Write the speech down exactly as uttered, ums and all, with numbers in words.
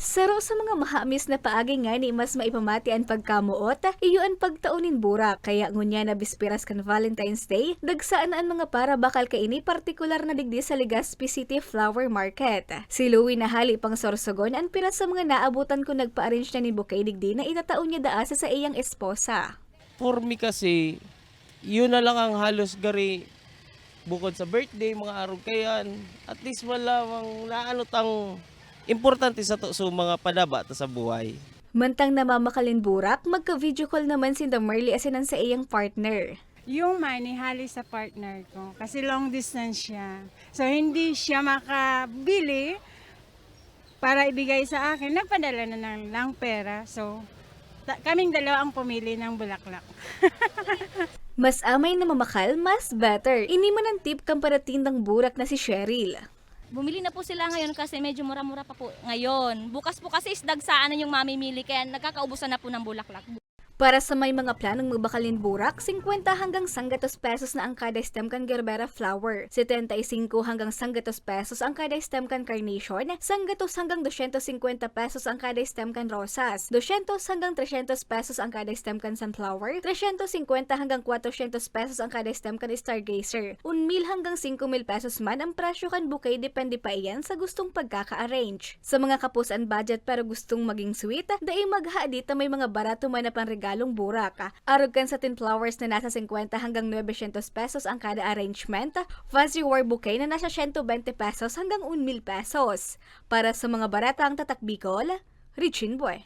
Saro sa mga mahamis na paagi ngani mas maipamati an pagkamoot, iyo an pagtao nin burak. Kaya ngunyan na bisperas kan Valentine's Day, dagsaan na an mga parabakal kaini, partikular na digdi sa Legazpi City Flower Market. Si Louie na hali pang Sorsogon an pira sa mga naabotan kun nagpa-arrange na nin bouquet digdi na itatao niya daa sa saiyang esposa. For me kasi, yun na lang ang halos gari bukod sa birthday, mga arog kayan. At least man lamang naano tang importante sa to, so mga padaba ta sa buhay. Mantang namamakal nin burak, magka-video call naman sinda Merly asin an saiyang partner. Yung money hali sa partner ko kasi long distance siya. So hindi siya makabili para ibigay sa akin. Nagpadala na lang, lang pera. So ta- kaming dalawa ang pumili ng bulaklak. Mas amay na mamakal, mas better. Ini man an tip kan paratindang burak na si Cheryl. Bumili na po sila ngayon kasi medyo mura-mura pa po ngayon. Bukas po kasi is dagsaan na yung mamimili kaya nagkakaubusan na po ng bulaklak. Para sa may mga planong magbakal nin burak, singkwenta hanggang sanggatos pesos na ang kada stem kan Gerbera flower, setenta y cinco hanggang sanggatos pesos ang kada stem kan carnation, sanggatos hanggang dosyentos singkwenta pesos ang kada stem kan rosas, dosyentos hanggang tresyentos pesos ang kada stem kan sunflower, tresyentos singkwenta hanggang kwatrosyentos pesos ang kada stem kan stargazer, un mil hanggang singko mil pesos man ang presyo kan bouquet, depende pa iyan sa gustong pagkaka-arrange. Sa mga kapos an budget pero gustong maging sweet, dai maghadi ta may mga barato man na panregalong burak. Arog kan satin flowers na nasa singkwenta hanggang nuebesyentos pesos ang kada arrangement, fancy war bouquet na nasa syento bente pesos hanggang un mil pesos. Para sa mga baratang tatak Bicol, Richin Bue.